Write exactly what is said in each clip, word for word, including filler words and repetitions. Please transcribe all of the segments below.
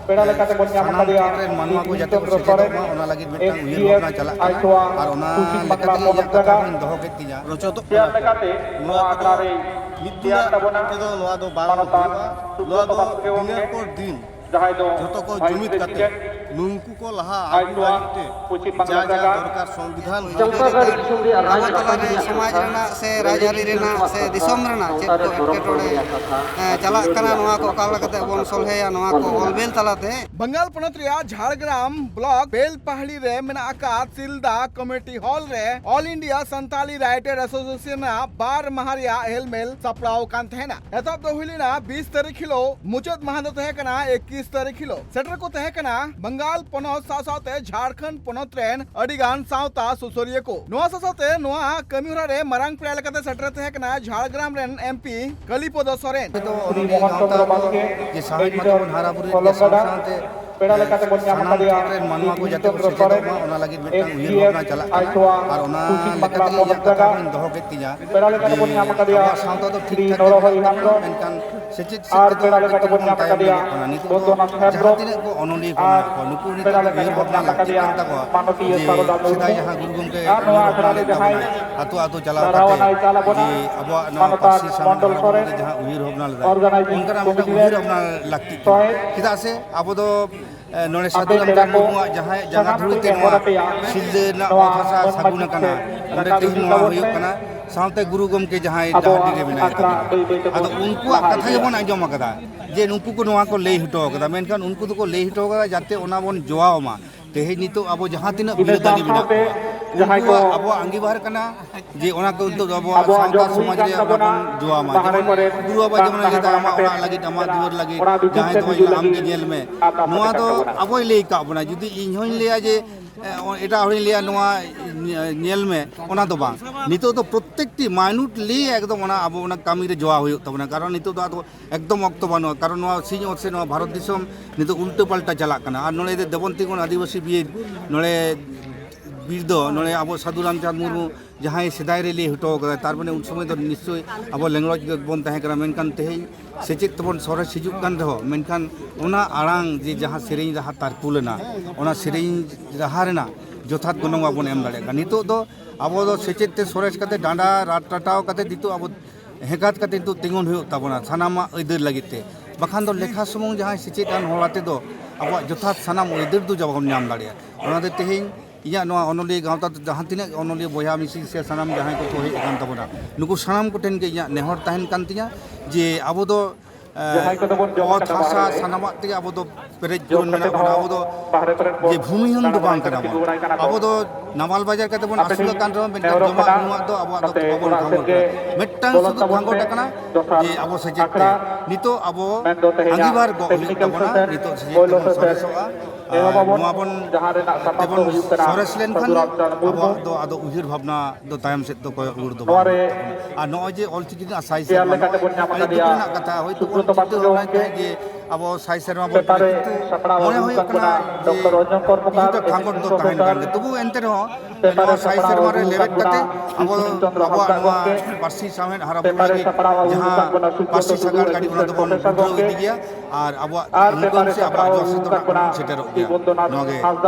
ᱯᱮᱲᱟ ᱞᱮᱠᱟᱛᱮ ᱵᱚᱱ ᱧᱟᱢ ᱥᱟᱱᱟᱢ ᱟᱠᱟᱫᱮᱭᱟ ᱴᱚᱴᱷᱟ ᱨᱮᱱ ᱢᱟᱱᱣᱟ ᱠᱚ ᱡᱟᱛᱮ ᱠᱚ ᱥᱮᱪᱮᱫᱚᱜ ᱢᱟ, ᱚᱱᱟ ᱞᱟᱹᱜᱤᱫ ᱢᱤᱫᱴᱟᱝ ᱩᱭᱦᱟᱹᱨ ᱵᱷᱟᱵᱽᱱᱟ ᱪᱟᱞᱟᱜ ᱠᱟᱱᱟ᱾ ᱟᱨ ᱚᱱᱟ ᱞᱮᱠᱟᱛᱮ ᱤᱧᱟᱹᱜ ᱠᱟᱛᱷᱟ ᱦᱚᱸᱧ ᱫᱚᱦᱚ ᱠᱮᱫ ᱛᱤᱧᱟ᱾ ᱨᱚᱪᱚᱫᱚᱜ ᱠᱟᱱᱟ ᱠᱚ᱾ ᱱᱚᱣᱟ ᱠᱚᱫᱚ ᱢᱤᱫ ᱫᱤᱱᱟᱜ ᱛᱮᱫᱚ ᱱᱚᱣᱟ ᱫᱚ ᱵᱟᱝ ᱦᱩᱭᱩᱜᱼᱟ᱾ ᱱᱚᱣᱟ ᱫᱚ ᱫᱤᱱᱮᱨ ᱯᱚᱨ ᱫᱤᱱ ᱡᱚᱛᱚ ᱠᱚ ᱡᱩᱢᱤᱫ ᱠᱟᱛᱮ ᱱᱩᱝᱠᱩ ᱠᱚ ᱞᱟᱦᱟ ᱟᱹᱜᱩ ᱞᱟᱹᱜᱤᱫ ᱛᱮ ᱡᱟ ᱡᱟ ᱫᱚᱨᱠᱟᱨ ᱥᱚᱝᱵᱤᱫᱷᱟᱱ ᱦᱩᱭ ᱫᱟᱲᱮᱭᱟᱜᱼᱟ᱾ ᱟᱵᱚ ᱛᱟᱞᱟᱨᱮ ᱥᱚᱢᱟᱡᱽ ᱨᱮᱱᱟᱜ ᱥᱮ ᱨᱟᱡᱽᱟᱹᱨᱤ ᱨᱮᱱᱟᱜ ᱥᱮ ᱫᱤᱥᱚᱢ ᱨᱮᱱᱟᱜ ᱪᱮᱫ ᱠᱚ ᱮᱴᱠᱮᱴᱚᱬᱮ, ᱮ, ᱪᱟᱞᱟᱜ ᱠᱟᱱᱟ, ᱱᱚᱣᱟ ᱠᱚ ᱚᱠᱟ ᱞᱮᱠᱟᱛᱮ ᱵᱚᱱ ᱥᱚᱞᱦᱮᱭᱟ, ᱱᱚᱣᱟ ᱠᱚ ᱚᱞ ᱵᱮᱞ ᱛᱟᱞᱟᱛᱮ᱾ ᱵᱟᱝᱜᱟᱞ ᱯᱚᱱᱚᱛ ᱨᱮᱭᱟᱜ ᱡᱷᱟᱲᱜᱨᱟᱢ ᱵᱞᱚᱠ ᱵᱮᱞᱯᱟᱦᱟᱲᱤ ᱨᱮ ᱢᱮᱱᱟᱜ ᱟᱠᱟᱫ ᱥᱤᱞᱫᱟ ᱠᱚᱢᱤᱭᱩᱱᱤᱴᱤ ᱦᱚᱞ ᱨᱮ All India Santali Writers Association ᱟᱜ ᱵᱟᱨ ᱢᱟᱦᱟ ᱨᱮᱭᱟᱜ ᱦᱮᱞᱢᱮᱞ ᱥᱟᱯᱲᱟᱣ ᱟᱠᱟᱱ ᱛᱟᱦᱮᱱᱟ᱾ ᱮᱛᱚᱦᱚᱵ ᱫᱚ ᱦᱩᱭ ᱞᱮᱱᱟ ᱵᱤᱥ ᱛᱟᱹᱨᱤᱠᱷ ᱦᱤᱞᱳᱜ, ᱢᱩᱪᱟᱹᱫ ᱢᱟᱦᱟ ᱫᱚ ᱛᱟᱦᱮᱸ ᱠᱟᱱᱟ ᱮᱠᱤᱥ ᱛᱟᱹᱨᱤᱠᱷ ᱦᱤᱞᱳᱜ᱾ ᱥᱮᱴᱮᱨ ᱠᱚ ᱛᱟᱦᱮᱸ ᱠᱟᱱᱟ ᱵᱟᱝᱜᱟᱞ ᱯᱚᱱᱚᱛ ᱥᱟᱶ ᱥᱟᱶᱛᱮ ᱡᱷᱟᱲᱠᱷᱚᱸᱰ ᱯᱚᱱᱚᱛ ᱨᱮᱱ ᱟᱹᱰᱤ ᱜᱟᱱ ᱥᱟᱶᱛᱟ ᱥᱩᱥᱟᱹᱨᱤᱭᱟᱹ ᱠᱚ᱾ ᱱᱚᱣᱟ ᱥᱟᱶ ᱥᱟᱶᱛᱮ ᱱᱚᱣᱟ ᱠᱟᱹᱢᱤ ᱦᱚᱨᱟ ᱨᱮ ᱢᱟᱨᱟᱝ ᱯᱮᱲᱟ ᱞᱮᱠᱟᱛᱮ ᱥᱮᱴᱮᱨ ᱛᱟᱦᱮᱸ ᱠᱟᱱᱟ ᱡᱷᱟᱲᱜᱨᱟᱢ ᱨᱮᱱ ᱮᱢ ᱯᱤ ᱠᱟᱞᱤᱯᱚᱫᱚ ᱥᱚᱨᱮᱱ᱾ ᱫᱚ ᱚᱱᱚᱞᱤᱭᱟᱹ ᱜᱟᱶᱛᱟ ᱫᱚ ᱡᱮ ᱥᱟᱶᱦᱮᱫ ᱢᱟᱪᱮᱫ ᱵᱚᱱ ᱦᱟᱨᱟ ᱵᱩᱨᱩᱭᱮᱫ ᱠᱚᱣᱟ, ᱥᱟᱶ ᱥᱟᱶᱛᱮ ᱯᱮᱲᱟ ᱞᱮᱠᱟᱛᱮ ᱵᱚᱱ ᱧᱟᱢ ᱥᱟᱱᱟᱢ ᱟᱠᱟᱫᱮᱭᱟ ᱴᱚᱴᱷᱟ ᱨᱮᱱ ᱢᱟᱱᱣᱟ ᱠᱚ ᱡᱟᱛᱮ ᱠᱚ ᱥᱮᱪᱮᱫᱚᱜ ᱢᱟ, ᱚᱱᱟ ᱞᱟᱹᱜᱤᱫ ᱢᱤᱫᱴᱟᱝ ᱩᱭᱦᱟᱹᱨ ᱵᱷᱟᱵᱽᱱᱟ ᱪᱟᱞᱟᱜ ᱠᱟᱱᱟ᱾ ᱟᱨ ᱚᱱᱟ ᱞᱮᱠᱟᱛᱮ ᱤᱧᱟᱹᱜ ᱠᱟᱛᱷᱟ ᱦᱚᱸᱧ ᱫᱚᱦᱚ ᱠᱮᱫ ᱛᱤᱧᱟ᱾ ᱯᱮᱲᱟ ᱞᱮᱠᱟᱛᱮ ᱵᱚᱱ ᱧᱟᱢ ᱟᱠᱟᱫᱮᱭᱟ ᱟᱵᱚᱣᱟᱜ ᱥᱟᱶᱛᱟ ᱫᱚ ᱴᱷᱤᱠ ᱴᱷᱟᱠ ᱜᱮ ᱢᱮᱱᱟᱜ ᱛᱟᱵᱚᱱᱟ, ᱢᱮᱱᱠᱷᱟᱱ ᱥᱮᱪᱮᱫ ᱥᱮᱫ ᱛᱮᱫᱚ ᱠᱟᱹᱴᱤᱡ ᱵᱚᱱ ᱛᱟᱭᱚᱢ ᱧᱚᱜᱚᱜ ᱠᱟᱱᱟ᱾ ᱱᱤᱛᱚᱜ ᱫᱚ ᱡᱟᱦᱟᱸ ᱛᱤᱱᱟᱹᱜ ᱠᱚ ᱚᱱᱚᱞᱤᱭᱟᱹ ᱠᱚ ᱢᱮᱱᱟᱜ ᱠᱚᱣᱟ, ᱱᱩᱠᱩ ᱱᱤᱛᱚᱜ ᱫᱚ ᱩᱭᱦᱟᱹᱨ ᱵᱷᱟᱵᱽᱱᱟ ᱞᱟᱹᱠᱛᱤᱜ ᱠᱟᱱ ᱛᱟᱠᱚᱣᱟ ᱡᱮ ᱥᱮᱫᱟᱭ ᱡᱟᱦᱟᱸ ᱜᱩᱨᱩ ᱜᱚᱢᱠᱮ ᱩᱭᱦᱟᱹᱨ ᱵᱷᱟᱵᱽᱱᱟ ᱞᱮᱫ ᱛᱟᱵᱚᱱᱟᱭ, ᱟᱛᱳ ᱟᱛᱳ ᱪᱟᱞᱟᱣ ᱠᱟᱛᱮ ᱡᱮ ᱟᱵᱚᱣᱟᱜ ᱱᱚᱣᱟ ᱯᱟᱹᱨᱥᱤ ᱥᱟᱶᱦᱮᱫ ᱦᱟᱨᱟ ᱵᱩᱨᱩ ᱨᱮ ᱡᱟᱦᱟᱸ ᱩᱭᱦᱟᱹᱨ ᱵᱷᱟᱵᱽᱱᱟ ᱞᱮᱫᱟᱭ, ᱚᱱᱠᱟᱱᱟᱜ ᱢᱤᱫᱴᱟᱝ ᱩᱭᱦᱟᱹᱨ ᱵᱷᱟᱵᱽᱱᱟ ᱞᱟᱹᱠᱛᱤᱜ ᱠᱟᱱᱟ᱾ ᱪᱮᱫᱟᱜ ᱥᱮ ᱟᱵᱚ ᱫᱚ ᱮ, ᱱᱚᱰᱮ ᱥᱟᱹᱫᱷᱩ ᱨᱟᱢᱪᱟᱸᱫᱽ ᱢᱩᱨᱢᱩᱣᱟᱜ ᱡᱟᱦᱟᱸᱭ ᱡᱟᱸᱜᱟ ᱫᱷᱩᱲᱤ ᱛᱮ ᱱᱚᱣᱟ ᱥᱤᱞᱫᱟᱹ ᱨᱮᱱᱟᱜ ᱚᱛ ᱦᱟᱥᱟ ᱥᱟᱹᱜᱩᱱ ᱟᱠᱟᱱᱟ, ᱚᱸᱰᱮ ᱛᱮᱦᱮᱧ ᱱᱚᱣᱟ ᱦᱩᱭᱩᱜ ᱠᱟᱱᱟ᱾ ᱥᱟᱶᱛᱮ ᱜᱩᱨᱩ ᱜᱚᱢᱠᱮ ᱡᱟᱦᱟᱸᱭ ᱰᱟᱦᱟᱨᱰᱤ ᱨᱮ ᱢᱮᱱᱟᱭ ᱛᱟᱵᱚᱱᱟ, ᱟᱫᱚ ᱩᱱᱠᱩᱣᱟᱜ ᱠᱟᱛᱷᱟ ᱜᱮᱵᱚᱱ ᱟᱸᱡᱚᱢ ᱟᱠᱟᱫᱟ ᱡᱮ ᱱᱩᱠᱩ ᱠᱚ ᱱᱚᱣᱟ ᱠᱚ ᱞᱟᱹᱭ ᱦᱚᱴᱚ ᱟᱠᱟᱫᱟ, ᱢᱮᱱᱠᱷᱟᱱ ᱩᱱᱠᱩ ᱫᱚᱠᱚ ᱞᱟᱹᱭ ᱦᱚᱴᱚ ᱟᱠᱟᱫᱟ ᱡᱟᱛᱮ ᱚᱱᱟ ᱵᱚᱱ ᱡᱚᱣᱟᱣ ᱢᱟ᱾ ᱛᱮᱦᱮᱧ ᱱᱤᱛᱚᱜ ᱟᱵᱚ ᱡᱟᱦᱟᱸ ᱛᱤᱱᱟᱹᱜ ᱵᱤᱨᱟᱹᱫᱟᱹᱞᱤ ᱢᱮᱱᱟᱜ ᱠᱚᱣᱟ, ᱩᱱᱠᱩᱣᱟᱜ ᱟᱵᱚᱣᱟᱜ ᱟᱸᱜᱤᱵᱷᱟᱨ ᱠᱟᱱᱟ ᱡᱮ ᱚᱱᱟ ᱠᱚ ᱱᱤᱛᱚᱜ ᱫᱚ ᱟᱵᱚᱣᱟᱜ ᱥᱟᱶᱛᱟ ᱥᱚᱢᱟᱡᱽ ᱨᱮ ᱚᱱᱟ ᱵᱚᱱ ᱡᱚᱣᱟᱣ ᱢᱟ᱾ ᱡᱮᱢᱚᱱ ᱜᱩᱨᱩ ᱵᱟᱵᱟ ᱡᱮᱢᱚᱱ ᱞᱟᱹᱭ ᱮᱫᱟ, ᱟᱢᱟᱜ ᱚᱲᱟᱜ ᱞᱟᱹᱜᱤᱫ, ᱟᱢᱟᱜ ᱫᱩᱣᱟᱹᱨ ᱞᱟᱹᱜᱤᱫ ᱡᱟᱦᱟᱸᱭ ᱫᱚ ᱟᱢ ᱜᱮ ᱧᱮᱞ ᱢᱮ, ᱱᱚᱣᱟ ᱫᱚ ᱟᱵᱚᱭ ᱞᱟᱹᱭ ᱟᱠᱟᱫ ᱵᱚᱱᱟ᱾ ᱡᱩᱫᱤ ᱤᱧ ᱦᱚᱧ ᱞᱟᱹᱭᱟ ᱡᱮ, ᱮ, ᱮᱴᱟᱜ ᱦᱚᱲᱤᱧ ᱞᱟᱹᱭᱟ ᱱᱚᱣᱟ ᱧᱮ-, ᱧᱮᱞ ᱢᱮ, ᱚᱱᱟ ᱫᱚ ᱵᱟᱝ᱾ ᱱᱤᱛᱚᱜ ᱫᱚ ᱯᱨᱚᱛᱮᱠᱴᱤ minutely ᱮᱠᱫᱚᱢ ᱚᱱᱟ ᱟᱵᱚ ᱚᱱᱟ ᱠᱟᱹᱢᱤ ᱨᱮ ᱡᱚᱣᱟᱣ ᱦᱩᱭᱩᱜ ᱛᱟᱵᱚᱱᱟ, ᱠᱟᱨᱚᱱ ᱱᱤᱛᱚᱜ ᱫᱚ ᱟᱫᱚ ᱮᱠᱫᱚᱢ ᱚᱠᱛᱚ ᱵᱟᱹᱱᱩᱜᱼᱟ, ᱠᱟᱨᱚᱱ ᱱᱚᱣᱟ ᱥᱤᱧ ᱚᱛ ᱥᱮ ᱱᱚᱣᱟ ᱵᱷᱟᱨᱚᱛ ᱫᱤᱥᱚᱢ ᱱᱤᱛᱚᱜ ᱩᱞᱴᱟᱹ ᱯᱟᱞᱴᱟ ᱪᱟᱞᱟᱜ ᱠᱟᱱᱟ᱾ ᱟᱨ ᱱᱚᱰᱮ ᱫᱮᱵᱚᱱᱛᱤ ᱜᱚᱲ ᱟᱹᱫᱤᱵᱟᱹᱥᱤ ᱵᱤᱨ ᱱᱚᱰᱮ ᱵᱤᱨ ᱫᱚ ᱱᱚᱰᱮ ᱟᱵᱚ ᱥᱟᱹᱫᱷᱩ ᱨᱟᱢᱪᱟᱸᱫᱽ ᱢᱩᱨᱢᱩ ᱡᱟᱦᱟᱸᱭ ᱥᱮᱫᱟᱭ ᱨᱮ ᱞᱟᱹᱭ ᱦᱚᱴᱚ ᱠᱟᱫᱟ, ᱛᱟᱨ ᱢᱟᱱᱮ ᱩᱱ ᱥᱚᱢᱚᱭ ᱫᱚ ᱱᱤᱥᱪᱚᱭ ᱟᱵᱚ ᱞᱮᱸᱜᱽᱲᱚᱡ ᱜᱮᱵᱚᱱ ᱛᱟᱦᱮᱸ ᱠᱟᱱᱟ᱾ ᱢᱮᱱᱠᱷᱟᱱ ᱛᱮᱦᱮᱧ ᱥᱮᱪᱮᱫ ᱛᱮᱵᱚᱱ ᱥᱚᱨᱮᱥ ᱦᱤᱡᱩᱜ ᱠᱟᱱ ᱨᱮᱦᱚᱸ, ᱢᱮᱱᱠᱷᱟᱱ ᱚᱱᱟ ᱟᱲᱟᱝ ᱡᱮ ᱡᱟᱦᱟᱸ ᱥᱮᱨᱮᱧ ᱨᱟᱦᱟ ᱛᱟᱨᱠᱩ ᱞᱮᱱᱟ, ᱚᱱᱟ ᱥᱮᱨᱮᱧ ᱨᱟᱦᱟ ᱨᱮᱱᱟᱜ ᱡᱚᱛᱷᱟᱛ ᱜᱚᱱᱚᱝ ᱵᱟᱵᱚᱱ ᱮᱢ ᱫᱟᱲᱮᱭᱟᱜ ᱠᱟᱱᱟ᱾ ᱱᱤᱛᱚᱜ ᱫᱚ ᱟᱵᱚ ᱫᱚ ᱥᱮᱪᱮᱫ ᱛᱮ ᱥᱚᱨᱮᱥ ᱠᱟᱛᱮ, ᱰᱟᱸᱰᱟ ᱨᱟᱴ ᱨᱟᱴᱟᱣ ᱠᱟᱛᱮ ᱱᱤᱛᱚᱜ ᱟᱵᱚ ᱦᱮᱸᱜᱟᱛ ᱠᱟᱛᱮ ᱱᱤᱛᱚᱜ ᱛᱤᱸᱜᱩᱱ ᱦᱩᱭᱩᱜ ᱛᱟᱵᱚᱱᱟ ᱥᱟᱱᱟᱢᱟᱜ ᱟᱹᱭᱫᱟᱹᱨ ᱞᱟᱹᱜᱤᱫ ᱛᱮ᱾ ᱵᱟᱠᱷᱟᱱ ᱫᱚ ᱞᱮᱠᱷᱟ ᱥᱩᱢᱩᱝ ᱡᱟᱦᱟᱸᱭ ᱥᱮᱪᱮᱫ ᱟᱱ ᱦᱚᱲ ᱟᱛᱮ ᱫᱚ ᱟᱵᱚᱣᱟᱜ ᱡᱚᱛᱷᱟᱛ ᱥᱟᱱᱟᱢ ᱟᱹᱭᱫᱟᱹᱨ ᱫᱚ ᱵᱟᱵᱚᱱ ᱧᱟᱢ ᱫᱟᱲᱮᱭᱟᱜᱼᱟ᱾ ᱚᱱᱟᱛᱮ ᱛᱮᱦᱮᱧ ᱤᱧᱟᱹᱜ ᱱᱚᱣᱟ ᱚᱱᱚᱞᱤᱭᱟᱹ ᱜᱟᱶᱛᱟ ᱫᱚ ᱡᱟᱦᱟᱸ ᱛᱤᱱᱟᱹᱜ ᱚᱱᱚᱞᱤᱭᱟᱹ ᱵᱚᱭᱦᱟ ᱢᱤᱥᱤ ᱥᱮ ᱥᱟᱱᱟᱢ ᱡᱟᱦᱟᱸᱭ ᱠᱚᱠᱚ ᱦᱮᱡ ᱟᱠᱟᱱ ᱛᱟᱵᱚᱱᱟ, ᱱᱩᱠᱩ ᱥᱟᱱᱟᱢ ᱠᱚᱴᱷᱮᱱ ᱜᱮ ᱤᱧᱟᱹᱜ ᱱᱮᱦᱚᱨ ᱛᱟᱦᱮᱱ ᱠᱟᱱ ᱛᱤᱧᱟᱹ ᱡᱮ ᱟᱵᱚ ᱫᱚ, ᱮ, ᱚᱛ ᱦᱟᱥᱟ ᱥᱟᱱᱟᱢᱟᱜ ᱛᱮᱜᱮ ᱟᱵᱚ ᱫᱚ ᱯᱮᱨᱮᱡ ᱯᱩᱨᱚᱱ ᱢᱮᱱᱟᱜ ᱵᱚᱱᱟ᱾ ᱟᱵᱚ ᱫᱚ ᱡᱮ ᱵᱷᱩᱢᱤᱦᱤᱱ ᱫᱚ ᱵᱟᱝ ᱠᱟᱱᱟ ᱵᱚᱱ᱾ ᱟᱵᱚ ᱫᱚ ᱱᱟᱢᱟᱞ ᱵᱟᱡᱟᱨ ᱠᱟᱛᱮ ᱵᱚᱱ ᱟᱹᱥᱩᱞ ᱟᱠᱟᱱ ᱨᱮᱦᱚᱸ, ᱢᱮᱱᱠᱷᱟᱱ ᱡᱚᱢᱟᱜ ᱧᱩᱣᱟᱜ ᱫᱚ ᱟᱵᱚᱣᱟᱜ ᱫᱚ ᱵᱟᱵᱚᱱ ᱠᱷᱟᱢᱚ ᱠᱟᱱᱟ᱾ ᱢᱤᱫᱴᱟᱝ ᱥᱩᱫᱷᱩ ᱠᱷᱟᱸᱜᱚᱴ ᱟᱠᱟᱱᱟ ᱡᱮ ᱟᱵᱚ ᱥᱮᱪᱮᱫ ᱛᱮ᱾ ᱱᱤᱛᱚᱜ ᱟᱵᱚ ᱟᱸᱜᱤᱵᱷᱟᱨ ᱜᱚᱜ ᱦᱩᱭᱩᱜ ᱛᱟᱵᱚᱱᱟ, ᱱᱤᱛᱚᱜ ᱥᱮᱪᱮᱫ ᱛᱮᱵᱚᱱ ᱥᱚᱨᱮᱥᱚᱜᱼᱟ᱾ ᱟᱨ ᱱᱚᱣᱟ ᱵᱚᱱ ᱛᱮᱵᱚᱱ ᱥᱚᱨᱮᱥ ᱞᱮᱱᱠᱷᱟᱱ ᱜᱮ ᱟᱵᱚᱣᱟᱜ ᱫᱚ ᱟᱫᱚ ᱩᱭᱦᱟᱹᱨ ᱵᱷᱟᱵᱽᱱᱟ ᱫᱚ ᱛᱟᱭᱚᱢ ᱥᱮᱫ ᱫᱚ ᱠᱚᱭᱚᱜ ᱨᱩᱣᱟᱹᱲ ᱫᱚ ᱵᱟᱝ ᱦᱩᱭᱩᱜ ᱛᱟᱵᱚᱱᱟ᱾ ᱟᱨ ᱱᱚᱜᱼᱚᱭ ᱡᱮ ᱚᱞᱪᱤᱠᱤ ᱨᱮᱱᱟᱜ ᱥᱟᱭ ᱥᱮᱨᱢᱟ, ᱱᱚᱣᱟ ᱟᱹᱰᱤ ᱫᱩᱠ ᱨᱮᱱᱟᱜ ᱠᱟᱛᱷᱟ᱾ ᱦᱳᱭᱛᱳ ᱵᱚᱱ ᱪᱤᱱᱛᱟᱹ ᱵᱷᱟᱵᱽᱱᱟᱭ ᱛᱟᱦᱮᱸᱫ ᱡᱮ ᱟᱵᱚ ᱥᱟᱭ ᱥᱮᱨᱢᱟ ᱵᱚᱱ ᱯᱮᱨᱮᱡ, ᱠᱤᱱᱛᱩ ᱢᱚᱱᱮ ᱦᱩᱭᱩᱜ ᱠᱟᱱᱟ ᱡᱮ ᱠᱤᱪᱷᱩᱴᱟ ᱠᱷᱟᱸᱜᱚᱴ ᱫᱚ ᱛᱟᱦᱮᱱ ᱠᱟᱱ ᱜᱮᱭᱟ᱾ ᱛᱚᱵᱩ ᱮᱱᱛᱮ ᱨᱮᱦᱚᱸ ᱱᱚᱣᱟ ᱥᱟᱭ ᱥᱮᱨᱢᱟ ᱨᱮ ᱞᱮᱵᱮᱫ ᱠᱟᱛᱮ ᱟᱵᱚ ᱟᱵᱚᱣᱟᱜ ᱱᱚᱣᱟ ᱯᱟᱹᱨᱥᱤ ᱥᱟᱶᱦᱮᱫ ᱦᱟᱨᱟ ᱵᱩᱨᱩ ᱞᱟᱹᱜᱤᱫ ᱡᱟᱦᱟᱸ ᱯᱟᱹᱨᱥᱤ ᱥᱟᱜᱟᱲ ᱜᱟᱹᱰᱤ, ᱚᱱᱟ ᱫᱚᱵᱚᱱ ᱩᱰᱷᱟᱹᱣ ᱤᱫᱤ ᱜᱮᱭᱟ ᱟᱨ ᱟᱵᱚᱣᱟᱜ ᱧᱩᱛᱩᱢ ᱥᱮ ᱟᱵᱚᱣᱟᱜ ᱡᱚᱥ ᱫᱚ ᱱᱟᱜ ᱵᱚᱱ ᱥᱮᱴᱮᱨᱚᱜ ᱜᱮᱭᱟ᱾ ᱱᱚᱣᱟ ᱜᱮ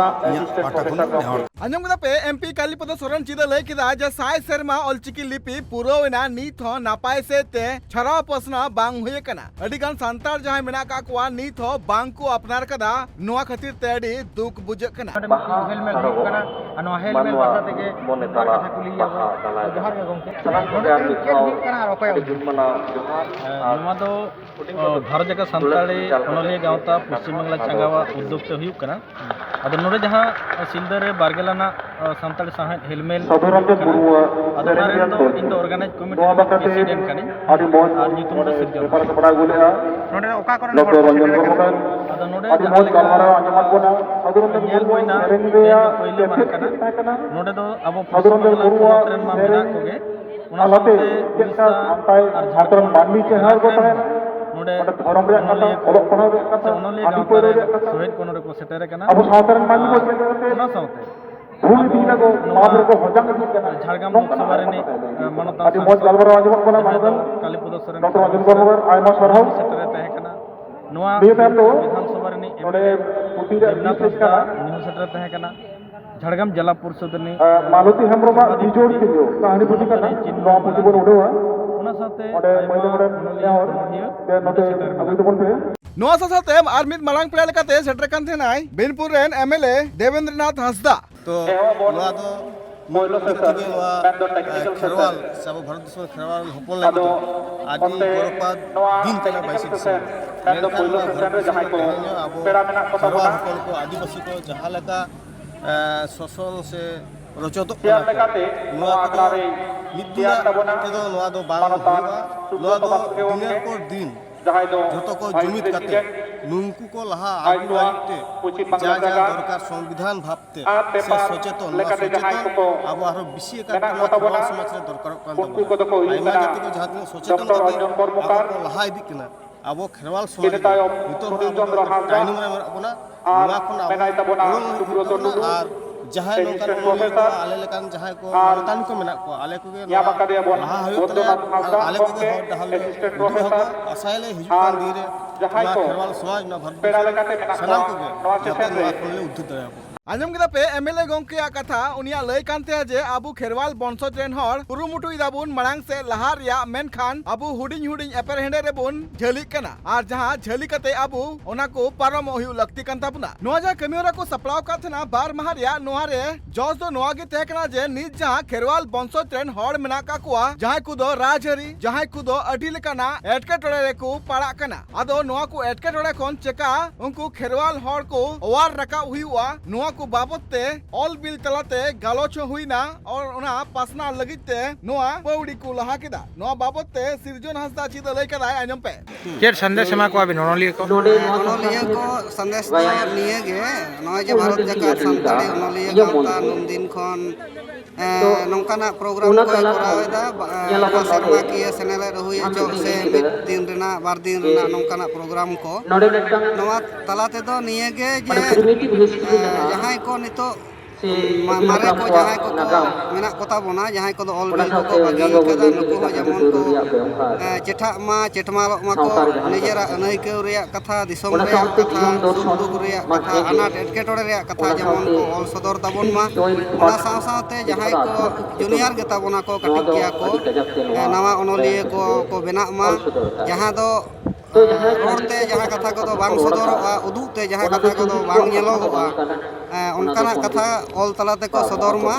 ᱤᱧᱟᱹᱜ ᱯᱟᱦᱴᱟ ᱠᱷᱚᱱ ᱱᱮᱦᱚᱨ᱾ ᱟᱸᱡᱚᱢ ᱠᱮᱫᱟ ᱯᱮ, ᱮᱢᱯᱤ ᱠᱟᱞᱤᱯᱚᱫᱚ ᱥᱚᱨᱮᱱ ᱪᱤᱫ ᱮ ᱞᱟᱹᱭ ᱠᱮᱫᱟ ᱡᱮ ᱥᱟᱭ ᱥᱮᱨᱢᱟ ᱚᱞᱪᱤᱠᱤ ᱞᱤᱯᱤ ᱯᱩᱨᱟᱹᱣ ᱮᱱᱟ, ᱱᱤᱛ ᱦᱚᱸ ᱱᱟᱯᱟᱭ ᱥᱮᱫ ᱛᱮ ᱪᱷᱟᱨᱟᱣ ᱯᱟᱥᱱᱟᱣ ᱵᱟᱝ ᱦᱩᱭ ᱟᱠᱟᱱᱟ᱾ ᱟᱹᱰᱤ ᱜᱟᱱ ᱥᱟᱱᱛᱟᱲ ᱡᱟᱦᱟᱸᱭ ᱢᱮᱱᱟᱜ ᱟᱠᱟᱫ ᱠᱚᱣᱟ, ᱱᱤᱛ ᱦᱚᱸ ᱵᱟᱝ ᱠᱚ ᱟᱯᱱᱟᱨ ᱠᱟᱫᱟ᱾ ᱱᱚᱣᱟ ᱠᱷᱟᱹᱛᱤᱨ ᱛᱮ ᱟᱹᱰᱤ ᱫᱩᱠ ᱵᱩᱡᱷᱟᱹᱜ ᱠᱟᱱᱟ᱾ ᱱᱚᱰᱮ ᱢᱤᱫᱴᱤᱡ ᱦᱮᱞᱢᱮᱞ ᱦᱩᱭᱩᱜ ᱠᱟᱱᱟ, ᱟᱨ ᱱᱚᱣᱟ ᱦᱮᱞᱢᱮᱞ ᱵᱟᱠᱷᱨᱟ ᱛᱮᱜᱮ ᱢᱤᱫ ᱵᱟᱨ ᱠᱟᱛᱷᱟ ᱠᱩᱞᱤ ᱦᱩᱭᱩᱜᱼᱟ᱾ ᱡᱚᱦᱟᱨ ᱜᱮ ᱜᱚᱢᱠᱮ, ᱱᱚᱰᱮ ᱪᱮᱫ ᱦᱩᱭᱩᱜ ᱠᱟᱱᱟ ᱟᱨ ᱚᱠᱚᱭ ᱦᱚᱸ? ᱱᱚᱣᱟ ᱫᱚ ᱚ, ᱵᱷᱟᱨᱚᱛ ᱡᱟᱠᱟᱛ ᱥᱟᱱᱛᱟᱲᱤ ᱚᱱᱚᱞᱤᱭᱟᱹ ᱜᱟᱶᱛᱟ ᱯᱚᱥᱪᱤᱢ ᱵᱟᱝᱞᱟ ᱪᱟᱸᱜᱟᱣᱟᱜ ᱩᱫᱽᱫᱳᱜᱽ ᱛᱮ ᱦᱩᱭᱩᱜ ᱠᱟᱱᱟ᱾ ᱟᱫᱚ ᱱᱚᱰᱮ ᱡᱟᱦᱟᱸ, ᱚ, ᱥᱤᱞᱫᱟᱹ ᱨᱮ ᱵᱟᱨᱜᱮᱞ ᱟᱱᱟᱜ, ᱚ, ᱥᱟᱱᱛᱟᱲᱤ ᱥᱟᱶᱦᱮᱫ ᱦᱮᱞᱢᱮᱞ ᱦᱩᱭᱩᱜ ᱠᱟᱱᱟ᱾ ᱟᱫᱚ ᱚᱱᱟ ᱨᱮᱱ ᱫᱚ ᱤᱧ ᱫᱚ organize committee ᱨᱮᱱ president ᱠᱟᱹᱱᱟᱹᱧ᱾ ᱟᱨ ᱧᱩᱛᱩᱢ ᱫᱚ ᱥᱤᱨᱡᱚᱱ ᱦᱮᱢᱵᱨᱚᱢ᱾ ᱱᱚᱰᱮ ᱚᱠᱟ ᱠᱚᱨᱮᱱ ᱦᱚᱲ ᱠᱚ ᱥᱮᱴᱮᱨ ᱟᱠᱟᱱᱟ? ᱟᱫᱚ ᱱᱚᱰᱮ ᱡᱟᱦᱟᱸ ᱞᱮᱠᱟ ᱧᱮᱞ ᱦᱩᱭᱱᱟ, ᱛᱮᱦᱮᱧ ᱫᱚ ᱯᱳᱭᱞᱳ ᱢᱟᱦᱟ ᱠᱟᱱᱟ᱾ ᱱᱚᱰᱮ ᱫᱚ ᱟᱵᱚ ᱯᱚᱥᱪᱤᱢ ᱵᱟᱝᱞᱟ ᱯᱚᱱᱚᱛ ᱨᱮᱱ ᱢᱟ ᱢᱮᱱᱟᱜ ᱠᱚᱜᱮ, ᱚᱱᱟ ᱥᱟᱶᱛᱮ ᱩᱲᱤᱥᱥᱟ ᱟᱨ ᱡᱷᱟᱲᱠᱷᱚᱸᱰ, ᱡᱷᱟᱲᱠᱷᱚᱸᱰ ᱨᱮᱱ ᱦᱚᱸ ᱱᱚᱰᱮ ᱚᱱᱚᱞᱤᱭᱟᱹ ᱠᱚ ᱥᱮ ᱚᱱᱚᱞᱤᱭᱟᱹ ᱜᱟᱶᱛᱟ ᱨᱮᱱ ᱥᱚᱦᱮᱫ ᱠᱚ ᱱᱚᱰᱮ ᱠᱚ ᱥᱮᱴᱮᱨ ᱟᱠᱟᱱᱟ᱾ ᱟᱨ ᱚᱱᱟ ᱥᱟᱶᱛᱮ ᱵᱷᱩᱞ ᱤᱫᱤᱭᱮᱫᱟ ᱠᱚ, ᱱᱚᱣᱟ ᱯᱟᱯ ᱨᱮᱠᱚ ᱦᱚᱡᱟᱝ ᱤᱫᱤᱜ ᱠᱟᱱᱟ᱾ ᱡᱷᱟᱲᱜᱨᱟᱢ ᱱᱚᱝᱠᱟᱱᱟᱜ ᱞᱳᱠᱥᱚᱵᱷᱟ ᱨᱤᱱᱤᱡ, ᱠᱟᱛᱷᱟ ᱠᱚ ᱞᱟᱹᱭ᱾ ᱟᱹᱰᱤ ᱢᱚᱡᱽ ᱜᱟᱞᱢᱟᱨᱟᱣ ᱟᱸᱡᱚᱢᱚᱜ ᱠᱟᱱᱟ, ᱡᱟᱦᱟᱸᱭ ᱫᱚ ᱢᱟᱱᱚᱛᱟᱱ ᱠᱟᱞᱤᱯᱚᱫᱚ ᱥᱚᱨᱮᱱ ᱰᱚᱠᱴᱚᱨ ᱚᱡᱚᱱ ᱵᱚᱨᱢᱟ, ᱟᱭᱢᱟ ᱥᱟᱨᱦᱟᱣ᱾ ᱥᱮᱴᱮᱨᱮ ᱛᱟᱦᱮᱸ ᱠᱟᱱᱟ᱾ ᱱᱚᱣᱟ ᱱᱤᱭᱟᱹ ᱛᱟᱭᱚᱢ ᱫᱚ ᱵᱤᱫᱷᱟᱱ ᱥᱚᱵᱷᱟ ᱨᱤᱱᱤᱡ ᱱᱚᱰᱮ ᱮᱢᱮᱞᱮ ᱯᱩᱛᱷᱤ ᱨᱮᱭᱟᱜ ᱫᱮᱵᱽᱱᱟᱛᱷ ᱵᱤᱥᱮᱥ ᱦᱟᱸᱥᱫᱟ, ᱠᱟᱱᱟ᱾ ᱩᱱᱤ ᱦᱚᱸ ᱥᱮᱴᱮᱨᱮ ᱛᱟᱦᱮᱸ ᱠᱟᱱᱟ᱾ ᱡᱷᱟᱲᱜᱨᱟᱢ ᱡᱮᱞᱟ ᱯᱚᱨᱤᱥᱚᱫᱽ ᱨᱤᱱᱤᱡ ᱟᱸ, ᱢᱟᱞᱚᱛᱤ ᱦᱮᱢᱵᱨᱚᱢᱟᱜ ᱥᱚᱵᱷᱟᱯᱚᱛᱤ ᱵᱤᱡᱳᱲ ᱛᱤᱧᱩ ᱱᱚᱣᱟ ᱯᱩᱛᱷᱤ ᱠᱟᱱᱟ᱾ ᱪᱤᱱᱢᱚᱭ ᱱᱚᱣᱟ ᱯᱩᱛᱷᱤ ᱵᱚᱱ ᱢᱟᱨᱟᱝ᱾ ᱩᱰᱷᱟᱹᱣᱟ᱾ ᱚᱱᱟ ᱥᱟᱶᱛᱮ ᱚᱸᱰᱮ ᱟᱭᱢᱟ ᱢᱟᱹᱭ ᱵᱟᱹᱵᱩ ᱨᱮᱱ ᱚᱱᱚᱞᱤᱭᱟᱹ ᱱᱮᱦᱚᱨ ᱚᱱᱚᱲᱦᱤᱭᱟᱹ ᱥᱮ ᱱᱚᱸᱰᱮ ᱱᱚᱛᱮ ᱥᱮᱴᱮᱨ ᱟᱹᱜᱩᱭ ᱢᱮᱱᱟᱜ ᱛᱟᱵᱚᱱ ᱯᱮ᱾ ᱱᱚᱣᱟ ᱥᱟᱶ ᱥᱟᱶᱛᱮ ᱟᱨ ᱢᱤᱫ ᱢᱟᱨᱟᱝ ᱯᱮᱲᱟ ᱞᱮᱠᱟᱛᱮ ᱥᱮᱴᱮᱨ ᱠᱟᱱ ᱛᱟᱦᱮᱱᱟᱭ ᱵᱤᱱᱯᱩᱨ ᱨᱮᱱ ᱮᱢᱮᱞᱮ ᱫᱮᱵᱮᱱᱫᱨᱚᱱᱟᱛᱷ ᱦᱟᱸᱥᱫᱟ᱾ ᱛᱚ ᱱᱚᱣᱟ ᱫᱚ ᱢᱤᱫ ᱫᱤᱠ ᱛᱷᱮᱠᱮ ᱱᱚᱣᱟ, ᱮ, ᱠᱷᱮᱨᱣᱟᱞ ᱥᱮ ᱟᱵᱚ ᱵᱷᱟᱨᱚᱛ ᱫᱤᱥᱚᱢ ᱨᱮ ᱠᱷᱮᱨᱣᱟᱞ ᱦᱚᱯᱚᱱ ᱞᱟᱹᱜᱤᱫ ᱫᱚ ᱟᱹᱰᱤ ᱜᱚᱨᱚᱵᱟᱱ ᱫᱤᱱ ᱠᱟᱱᱟ ᱵᱟᱭᱤᱥᱮ ᱰᱤᱥᱮᱢᱵᱚᱨ᱾ ᱢᱮᱱᱠᱷᱟᱱ ᱱᱚᱣᱟ ᱵᱷᱟᱨᱚᱛ ᱫᱤᱥᱚᱢ ᱨᱮ ᱛᱮᱦᱮᱧ ᱦᱚᱸ ᱟᱵᱚ ᱠᱷᱮᱨᱣᱟᱞ ᱦᱚᱯᱚᱱ ᱠᱚ, ᱟᱹᱫᱤᱵᱟᱹᱥᱤ ᱠᱚ ᱡᱟᱦᱟᱸ ᱞᱮᱠᱟ, ᱮ, ᱥᱳᱥᱚᱱ ᱥᱮ ᱨᱚᱪᱚᱫᱚᱜ ᱠᱟᱱᱟ ᱠᱚ, ᱱᱚᱣᱟ ᱠᱚᱫᱚ ᱢᱤᱫ ᱫᱤᱱᱟᱜ ᱛᱮᱫᱚ ᱱᱚᱣᱟ ᱫᱚ ᱵᱟᱝ ᱦᱩᱭᱩᱜᱼᱟ᱾ ᱱᱚᱣᱟ ᱫᱚ ᱫᱤᱱᱮᱨ ᱯᱚᱨ ᱫᱤᱱ ᱡᱚᱛᱚ ᱠᱚ ᱡᱩᱢᱤᱫ ᱠᱟᱛᱮ ᱱᱩᱝᱠᱩ ᱠᱚ ᱞᱟᱦᱟ ᱟᱹᱜᱩ ᱞᱟᱹᱜᱤᱫ ᱛᱮ ᱡᱟ ᱡᱟ ᱫᱚᱨᱠᱟᱨ ᱥᱚᱝᱵᱤᱫᱷᱟᱱ ᱵᱷᱟᱵᱽ ᱛᱮ ᱥᱮ ᱥᱚᱪᱮᱛᱚᱱ, ᱱᱚᱣᱟ ᱥᱚᱪᱮᱛᱚᱱ ᱟᱵᱚ ᱟᱨᱦᱚᱸ ᱵᱮᱥᱤ ᱟᱠᱟᱨ ᱛᱮ ᱱᱚᱣᱟ ᱠᱷᱮᱨᱣᱟᱞ ᱥᱚᱢᱟᱡᱽ ᱨᱮ ᱫᱚᱨᱠᱟᱨᱚᱜ ᱠᱟᱱ ᱛᱟᱵᱚᱱᱟ᱾ ᱟᱭᱢᱟ ᱡᱟᱹᱛᱤ ᱠᱚ ᱡᱟᱦᱟᱸ ᱛᱤᱱᱟᱹᱜ ᱥᱚᱪᱮᱛᱚᱱ ᱠᱟᱛᱮ ᱟᱵᱚ ᱠᱚ ᱞᱟᱦᱟ ᱤᱫᱤᱜ ᱠᱟᱱᱟ, ᱟᱵᱚ ᱠᱷᱮᱨᱣᱟᱞ ᱥᱚᱢᱟᱡᱽ ᱨᱮ ᱱᱤᱛᱚᱜ ᱦᱚᱸ ᱟᱵᱚ ᱫᱚ ᱛᱟᱭᱱᱚᱢ ᱨᱮ ᱢᱮᱱᱟᱜ ᱵᱚᱱᱟ᱾ ᱱᱚᱣᱟ ᱠᱷᱚᱱ ᱟᱵᱚ ᱩᱰᱩᱝ ᱦᱩᱭᱩᱜ ᱛᱟᱵᱚᱱᱟ ᱟᱨ ᱡᱟᱦᱟᱸᱭ ᱱᱚᱝᱠᱟᱱ ᱚᱱᱚᱞᱤᱭᱟᱹ ᱠᱚ, ᱟᱞᱮ ᱞᱮᱠᱟᱱ ᱡᱟᱦᱟᱸᱭ ᱠᱚ ᱱᱚᱝᱠᱟᱱ ᱠᱚ ᱢᱮᱱᱟᱜ ᱠᱚᱣᱟ, ᱟᱞᱮ ᱠᱚᱜᱮ ᱱᱚᱣᱟ ᱞᱟᱦᱟ ᱦᱩᱭᱩᱜ ᱛᱟᱞᱮᱭᱟ ᱟᱨ ᱟᱞᱮ ᱠᱚᱜᱮ ᱦᱚᱨ ᱰᱟᱦᱟᱨ ᱞᱮ ᱩᱫᱩᱜ ᱟᱠᱚᱣᱟ᱾ ᱟᱥᱟᱭᱟᱞᱮ ᱦᱤᱡᱩᱜ ᱠᱟᱱ ᱫᱤᱱ ᱨᱮ ᱱᱚᱣᱟ ᱠᱷᱮᱨᱣᱟᱞ ᱥᱚᱢᱟᱡᱽ, ᱱᱚᱣᱟ ᱵᱷᱟᱨᱚᱛ ᱫᱤᱥᱚᱢ ᱥᱟᱱᱟᱢ ᱠᱚᱜᱮ ᱡᱟᱛᱮ ᱱᱚᱣᱟ ᱠᱷᱚᱱ ᱞᱮ ᱩᱫᱽᱫᱷᱟᱹᱨ ᱫᱟᱲᱮᱭᱟᱠᱚ᱾ ᱟᱸᱡᱚᱢ ᱠᱮᱫᱟ ᱯᱮ ᱮᱢᱮᱞᱮ ᱜᱚᱢᱠᱮᱭᱟᱜ ᱠᱟᱛᱷᱟ᱾ ᱩᱱᱤᱭᱟᱜ ᱞᱟᱹᱭ ᱠᱟᱱ ᱛᱟᱭᱟ ᱡᱮ ᱟᱵᱚ ᱠᱷᱮᱨᱣᱟᱞ ᱵᱚᱝᱥᱚᱡᱽ ᱨᱮᱱ ᱦᱚᱲ ᱠᱩᱨᱩᱢᱩᱴᱩᱭ ᱫᱟᱵᱚᱱ ᱢᱟᱲᱟᱝ ᱥᱮᱫ ᱞᱟᱦᱟᱜ ᱨᱮᱭᱟᱜ, ᱢᱮᱱᱠᱷᱟᱱ ᱟᱵᱚ ᱦᱩᱰᱤᱧ ᱦᱩᱰᱤᱧ ᱮᱯᱮᱨᱦᱮᱸᱰᱮ ᱨᱮᱵᱚᱱ ᱡᱷᱟᱹᱞᱤᱜ ᱠᱟᱱᱟ, ᱟᱨ ᱡᱟᱦᱟᱸ ᱡᱷᱟᱹᱞᱤ ᱠᱟᱛᱮ ᱟᱵᱚ ᱚᱱᱟ ᱠᱚ ᱯᱟᱨᱚᱢᱚᱜ ᱦᱩᱭᱩᱜ ᱞᱟᱹᱠᱛᱤ ᱠᱟᱱ ᱛᱟᱵᱚᱱᱟ᱾ ᱱᱚᱣᱟ ᱡᱟᱦᱟᱸ ᱠᱟᱹᱢᱤ ᱦᱚᱨᱟ ᱠᱚ ᱥᱟᱯᱲᱟᱣ ᱟᱠᱟᱫ ᱛᱟᱦᱮᱱᱟ ᱵᱟᱨ ᱢᱟᱦᱟ ᱨᱮᱭᱟᱜ, ᱱᱚᱣᱟ ᱨᱮ ᱡᱚᱥ ᱫᱚ ᱱᱚᱣᱟ ᱜᱮ ᱛᱟᱦᱮᱸ ᱠᱟᱱᱟ ᱡᱮ ᱱᱤᱛ ᱡᱟᱦᱟᱸ ᱠᱷᱮᱨᱣᱟᱞ ᱵᱚᱝᱥᱚᱡᱽ ᱨᱮᱱ ᱦᱚᱲ ᱢᱮᱱᱟᱜ ᱟᱠᱟᱫ ᱠᱚᱣᱟ, ᱡᱟᱦᱟᱸᱭ ᱠᱚᱫᱚ ᱨᱟᱡᱽᱟᱹᱨᱤ, ᱡᱟᱦᱟᱸᱭ ᱠᱚᱫᱚ ᱟᱹᱰᱤ ᱞᱮᱠᱟᱱᱟᱜ ᱮᱴᱠᱮᱴᱚᱬᱮ ᱨᱮᱠᱚ ᱯᱟᱲᱟᱜ ᱠᱟᱱᱟ, ᱟᱫᱚ ᱱᱚᱣᱟ ᱠᱚ ᱮᱴᱠᱮᱴᱚᱬᱮ ᱠᱷᱚᱱ ᱪᱮᱠᱟ ᱩᱱᱠᱩ ᱠᱷᱮᱨᱣᱟᱞ ᱦᱚᱲ ᱠᱚ ᱚᱣᱟᱨ ᱨᱟᱠᱟᱵ ᱦᱩᱭᱩᱜᱼᱟ, ᱱᱚᱣᱟ ᱠᱚ ᱵᱟᱵᱚᱛ ᱛᱮ ᱚᱞ ᱵᱤᱞ ᱛᱟᱞᱟᱛᱮ ᱜᱟᱞᱚᱪ ᱦᱚᱸ ᱦᱩᱭᱱᱟ᱾ ᱟᱨ ᱚᱱᱟ ᱯᱟᱥᱱᱟᱣ ᱞᱟᱹᱜᱤᱫ ᱛᱮ ᱱᱚᱣᱟ ᱯᱟᱹᱣᱲᱤ ᱠᱚ ᱞᱟᱦᱟ ᱠᱮᱫᱟ᱾ ᱱᱚᱣᱟ ᱵᱟᱵᱚᱛ ᱛᱮ ᱥᱤᱨᱡᱚᱱ ᱦᱟᱸᱥᱫᱟ ᱪᱮᱫ ᱮ ᱞᱟᱹᱭ ᱠᱟᱫᱟᱭ, ᱟᱸᱡᱚᱢ ᱯᱮ᱾ ᱪᱮᱫ ᱥᱟᱸᱫᱮᱥ ᱮᱢᱟ ᱠᱚᱣᱟ ᱵᱤᱱ ᱚᱱᱚᱞᱤᱭᱟᱹ ᱠᱚ? ᱚᱱᱚᱞᱤᱭᱟᱹ ᱠᱚ ᱥᱟᱸᱫᱮᱥ ᱫᱚ ᱱᱤᱭᱟᱹ ᱜᱮ, ᱱᱚᱜᱼᱚᱭ ᱡᱮ ᱵᱷᱟᱨᱚᱛ ᱡᱟᱠᱟᱛ ᱥᱟᱱᱛᱟᱲᱤ ᱚᱱᱚᱞᱤᱭᱟᱹ ᱜᱟᱶᱛᱟ ᱱᱩᱱᱫᱤᱱ ᱠᱷᱚᱱ, ᱮ, ᱱᱚᱝᱠᱟᱱᱟᱜ ᱯᱨᱳᱜᱨᱟᱢ ᱠᱚᱭ ᱠᱚᱨᱟᱣ ᱮᱫᱟ, ᱵᱟ-, ᱮ, ᱱᱚᱣᱟ ᱥᱮᱨᱢᱟᱠᱤᱭᱟᱹ ᱥᱮᱱᱮᱞᱮᱫ ᱦᱩᱭ ᱦᱚᱪᱚ ᱥᱮ ᱢᱤᱫ ᱫᱤᱱ ᱨᱮᱱᱟᱜ, ᱵᱟᱨ ᱫᱤᱱ ᱨᱮᱱᱟᱜ ᱱᱚᱝᱠᱟᱱᱟᱜ ᱯᱨᱳᱜᱨᱟᱢ ᱠᱚ᱾ ᱱᱚᱣᱟ ᱛᱟᱞᱟ ᱛᱮᱫᱚ ᱱᱤᱭᱟᱹ ᱜᱮ ᱡᱮ, ᱮ, ᱡᱟᱦᱟᱸᱭ ᱠᱚ ᱱᱤᱛᱚᱜ ᱢᱟ- ᱢᱟᱨᱮ ᱠᱚ ᱡᱟᱦᱟᱸᱭ ᱠᱚᱠᱚ ᱢᱮᱱᱟᱜ ᱠᱚᱛᱟ ᱵᱚᱱᱟ, ᱡᱟᱦᱟᱸᱭ ᱠᱚᱫᱚ ᱚᱞ ᱵᱤᱞ ᱠᱚᱠᱚ ᱵᱟᱹᱜᱤ ᱟᱠᱟᱫᱟ, ᱱᱩᱠᱩ ᱦᱚᱸ ᱡᱮᱢᱚᱱ ᱠᱚ ᱮ, ᱪᱮᱴᱷᱟᱜ ᱢᱟ, ᱪᱮᱴᱢᱟᱞᱚᱜ ᱢᱟᱠᱚ, ᱱᱤᱡᱮᱨᱟᱜ ᱟᱹᱱᱟᱹᱭᱠᱟᱹᱣ ᱨᱮᱭᱟᱜ ᱠᱟᱛᱷᱟ, ᱫᱤᱥᱚᱢ ᱨᱮᱭᱟᱜ ᱠᱟᱛᱷᱟ, ᱥᱩᱠ ᱫᱩᱠ ᱨᱮᱭᱟᱜ ᱠᱟᱛᱷᱟ, ᱟᱱᱟᱴ ᱮᱴᱠᱮᱴᱚᱬᱮ ᱨᱮᱭᱟᱜ ᱠᱟᱛᱷᱟ ᱡᱮᱢᱚᱱ ᱠᱚ ᱚᱞ ᱥᱚᱫᱚᱨ ᱛᱟᱵᱚᱱ ᱢᱟ᱾ ᱚᱱᱟ ᱥᱟᱶ ᱥᱟᱶᱛᱮ ᱡᱟᱦᱟᱸᱭ ᱠᱚ ᱡᱩᱱᱤᱭᱟᱨ ᱜᱮᱛᱟ ᱵᱚᱱᱟ ᱠᱚ, ᱠᱟᱹᱴᱤᱡ ᱜᱮᱭᱟ ᱠᱚ, ᱮ, ᱱᱟᱣᱟ ᱚᱱᱚᱞᱤᱭᱟᱹ ᱠᱚ ᱠᱚ ᱵᱮᱱᱟᱜ ᱢᱟ, ᱡᱟᱦᱟᱸ ᱫᱚ ᱨᱚᱲ ᱛᱮ ᱡᱟᱦᱟᱸ ᱠᱟᱛᱷᱟ ᱠᱚᱫᱚ ᱵᱟᱝ ᱥᱚᱫᱚᱨᱚᱜᱼᱟ, ᱩᱫᱩᱜ ᱛᱮ ᱡᱟᱦᱟᱸ ᱠᱟᱛᱷᱟ ᱠᱚᱫᱚ ᱵᱟᱝ ᱧᱮᱞᱚᱜᱚᱜᱼᱟ, ᱮ, ᱚᱱᱠᱟᱱᱟᱜ ᱠᱟᱛᱷᱟ ᱚᱞ ᱛᱟᱞᱟ ᱛᱮᱠᱚ ᱥᱚᱫᱚᱨ ᱢᱟ᱾